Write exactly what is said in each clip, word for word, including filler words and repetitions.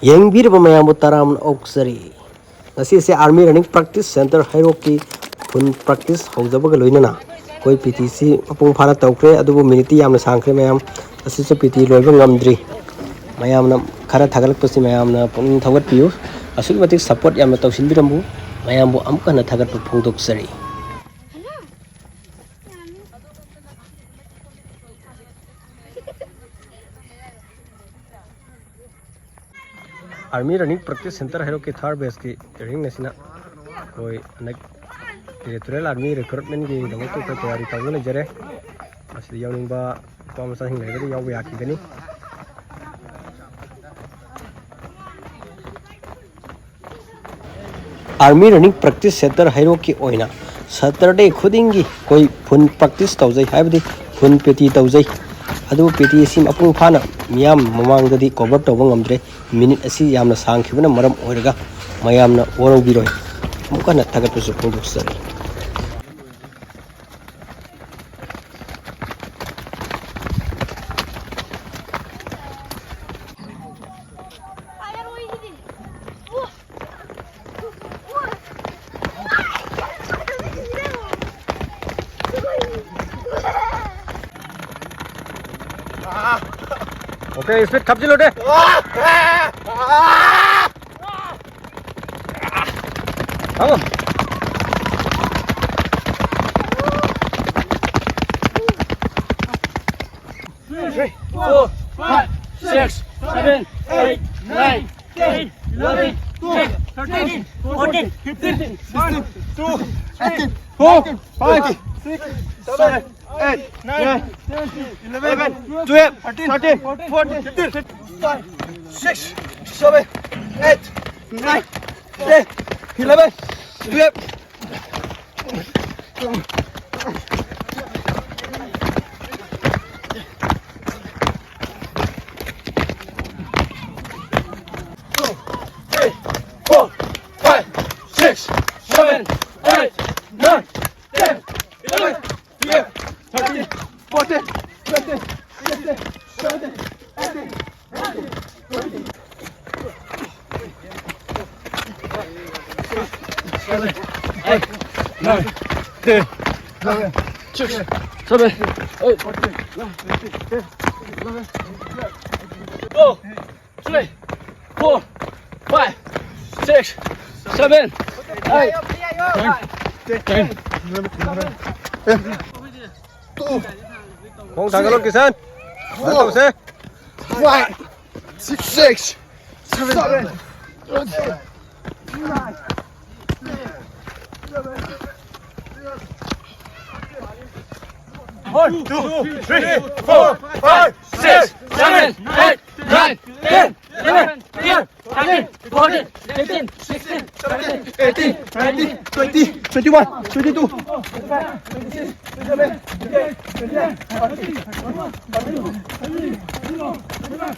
ꯌꯦꯡꯕꯤꯔꯤꯕ ꯃꯌꯥꯝꯕꯨ ꯇꯔꯥꯝꯅ ꯑꯣꯛꯆꯔꯤ꯫ ꯉꯁꯤꯁꯦ Army Running Practice Centre ꯍꯩꯔꯣꯛꯀꯤ ꯐꯨꯟ practice ꯍꯧꯖꯕꯒ ꯂꯣꯏꯅꯅ ꯑꯩꯈꯣꯏ P T ꯁꯤ ꯃꯄꯨꯡ ꯐꯥꯅ ꯇꯧꯈ꯭ꯔꯦ꯫ ꯑꯗꯨꯕꯨ minute ꯇꯤ ꯌꯥꯝꯅ ꯁꯥꯡꯈ꯭ꯔꯦ ꯃꯌꯥꯝ꯫ ꯑꯁꯤꯁꯨ P T ꯂꯣꯏꯕ ꯉꯝꯗ꯭ꯔꯤ꯫ ꯃꯌꯥꯝꯅ ꯈꯔ ꯊꯥꯒꯠꯂꯛꯄꯁꯤ ꯃꯌꯥꯝꯅ ꯄꯨꯛꯅꯤꯡ ꯊꯧꯒꯠꯄꯤꯌꯨ꯫ ꯑꯁꯨꯛꯀꯤ ꯃꯇꯤꯛ support ꯌꯥꯝꯅ ꯇꯧꯁꯤꯟꯕꯤꯔꯝꯃꯨ꯫ ꯃꯌꯥꯝꯕꯨ ꯑꯃꯨꯛ ꯍꯟꯅ ꯊꯥꯒꯠꯄ ꯐꯣꯡꯗꯣꯛꯆꯔꯤ꯫ Army Running Practice Centre ꯍꯩꯔꯣꯛꯀꯤ third batch ꯀꯤ training ꯑꯁꯤꯅ ꯑꯩꯈꯣꯏ ꯍꯟꯗꯛ Territorial Army Recruitment ꯒꯤꯗꯃꯛꯇ ꯑꯩꯈꯣꯏ ꯇꯌꯥꯔꯤ ꯇꯧꯗꯨꯅ ꯂꯩꯖꯔꯦ꯫ ꯑꯁꯤꯗ ꯌꯥꯎꯅꯤꯡꯕ ꯅꯨꯄꯥ ꯃꯆꯥꯁꯤꯡ ꯂꯩꯔꯒꯗꯤ ꯌꯥꯎꯕ ꯌꯥꯈꯤꯒꯅꯤ꯫ Army Running Practice Centre ꯍꯩꯔꯣꯛꯀꯤ ꯑꯣꯏꯅ Saturday ꯈꯨꯗꯤꯡꯒꯤ ꯑꯩꯈꯣꯏ ꯐꯨꯟ practice ꯇꯧꯖꯩ, ꯍꯥꯏꯕꯗꯤ ꯐꯨꯟ P T ꯇꯧꯖꯩ꯫ ꯑꯗꯨꯕꯨ P T ꯑꯁꯤ ꯃꯄꯨꯡ ꯐꯥꯅ ꯃꯤꯌꯥꯝ ꯃꯃꯥꯡꯗꯗꯤ cover ꯇꯧꯕ ꯉꯝꯗ꯭ꯔꯦ꯫ Minute ꯑꯁꯤ ꯌꯥꯝꯅ ꯁꯥꯡꯈꯤꯕꯅ ꯃꯔꯝ ꯑꯣꯏꯔꯒ ꯃꯌꯥꯝꯅ ꯋꯥꯔꯧꯕꯤꯔꯣꯏ꯫ ꯑꯃꯨꯛ ꯍꯟꯅ ꯊꯥꯒꯠꯄꯁꯨ ꯐꯣꯡꯗꯣꯛꯆꯔꯤ꯫ Okay, speed ꯈꯞꯆꯤꯜꯂꯨꯅꯦ꯫ ꯊꯝꯃꯣ꯫ Three, four, five, six, seven, eight, nine, ten, eleven, twelve, thirteen, fourteen, fifteen, sixteen, two, eighteen, four, five, six, seven, eight, nine, ten, eleven, twelve, thirteen, fourteen, fifteen, six, seven, eight, nine, ten, eleven, twelve. Three, four, five, six, seven, eight, nine, ten, eleven, twelve, thirteen, fourteen, fifteen, sixteen, seventeen, eighteen, nineteen, twenty. Eight, nine, ten, six, seven, eight, two, three, four, five, six, seven, eight, nine, ten. ꯈꯣꯡ ꯊꯥꯡꯒꯠꯂꯣ, ꯀꯤꯁꯟ꯫ ꯐꯖꯅ ꯇꯧꯁꯦ꯫ Five, six, seven, eight, nine, ten. One, two, three, four, five, six, seven, eight, nine, ten, eleven, twelve, thirteen, fourteen, fifteen, sixteen, seventeen, eighteen, nineteen, twenty, twenty-one, twenty-two, twenty-five, twenty-six, twenty-seven, twenty-eight, twenty-nine, thirty, thirty-one, thirty-two, thirty-three, thirty-four, thirty-five.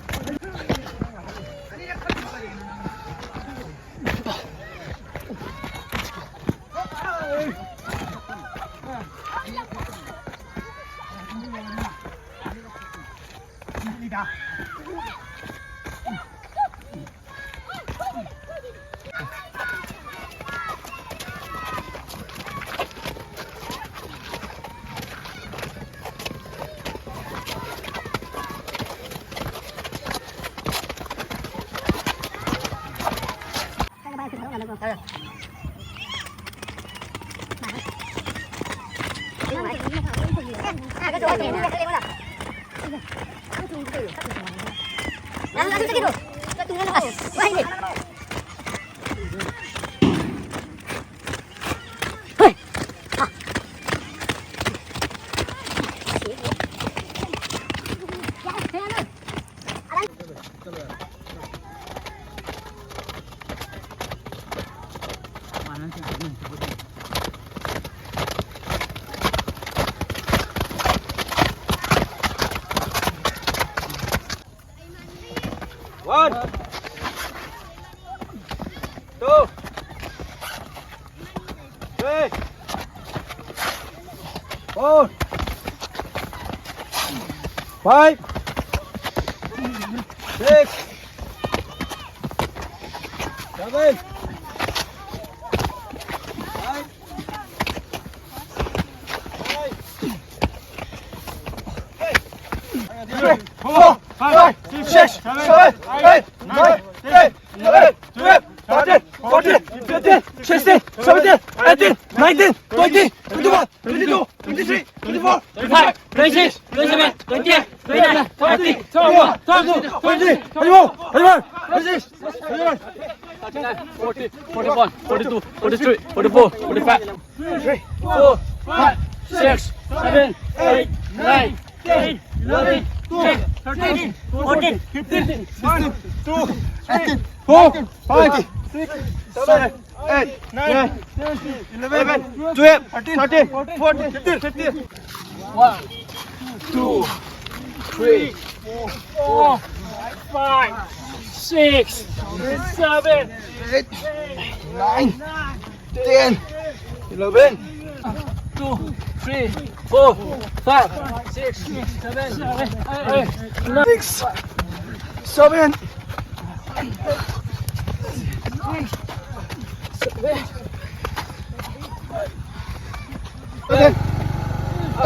One, two, three, four, five, six, seven, Nine, ten, eleven, twelve, thirteen, fourteen, fifteen, sixteen, seventeen, eighteen, nineteen, twenty, twenty-one, twenty-two, twenty-three, twenty-four, twenty-five, twenty-six, twenty-seven, twenty-eight, twenty-nine, thirty, thirty-one, thirty-two, twenty-three, twenty-four, twenty-five, twenty-six, twenty-seven, forty, forty-one, forty-two, forty-three, forty-four, forty-five, four, five, six, seven, eight, nine, ten, eleven, twelve, thirteen, fourteen, fifteen, sixteen, two, eight, four, five, six, seven, eight, nine, ten, eleven, twelve, thirteen, fourteen, fifteen, fifteen. One, two, three, four, five, six, seven, eight, nine, ten, eleven, two, three, four, five, six, seven, eight, nine, six, seven, seven,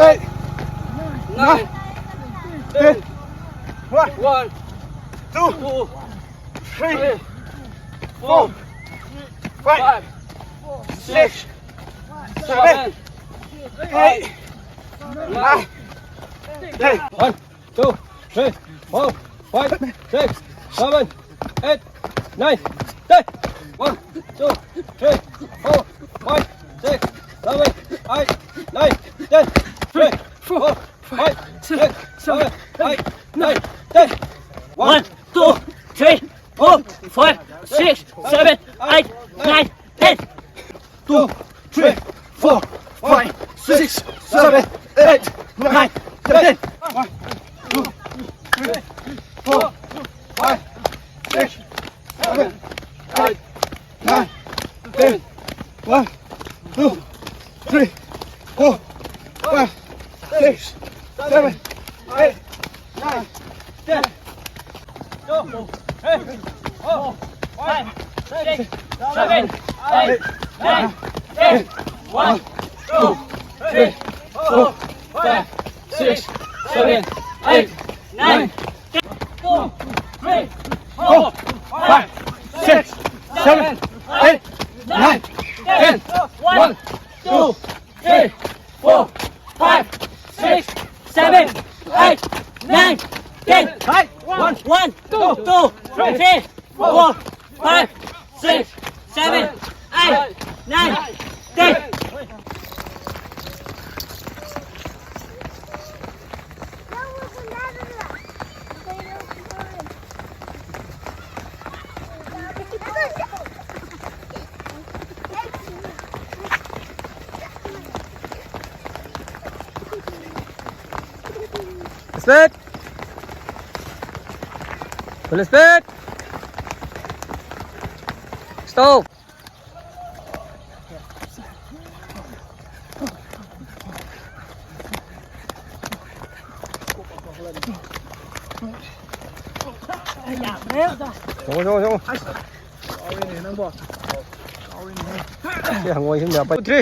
eight, nine, ten, one, two, three, four, five, six, seven, eight, nine, ten. One, two, three, four, five, six, seven, eight, nine, ten. One, two, three, four, five, six, seven, eight, nine, ten. Three, four, five, six, seven, eight, nine, ten. One, two, three, four, five, six, seven, eight, nine, ten. Two, three, four, five, six, seven, eight, nine, ten. One, two, three, four, five, six, seven, eight, nine, ten. One, two, three, four, five, six, seven, eight, nine, ten. Two, three, four, five, six, seven, eight, nine, ten. One, two, three, four, five, six, seven, eight, nine, ten. Two, three, Four, five, six, seven, eight, nine, ten. One, two, three, four, five, six, seven, eight, nine, ten. One, one, two, two, three, four, five, six, seven, eight, nine, ten. Respect. Full respect. Stop. ꯌꯥꯝꯃꯦ ꯑꯣꯖꯥ꯫ ꯆꯪꯉꯣ, ꯆꯪꯉꯣ, ꯆꯪꯉꯣ꯫ ꯀꯥꯎꯔꯦꯅꯦ ꯅꯪꯕꯣ꯫ ꯀꯥꯎꯔꯦꯅꯦ꯫ ꯁꯤ ꯍꯪꯉꯣꯏ ꯁꯤ ꯃꯌꯥꯝ ꯄꯥꯏ-, ꯊ꯭ꯔꯤ꯫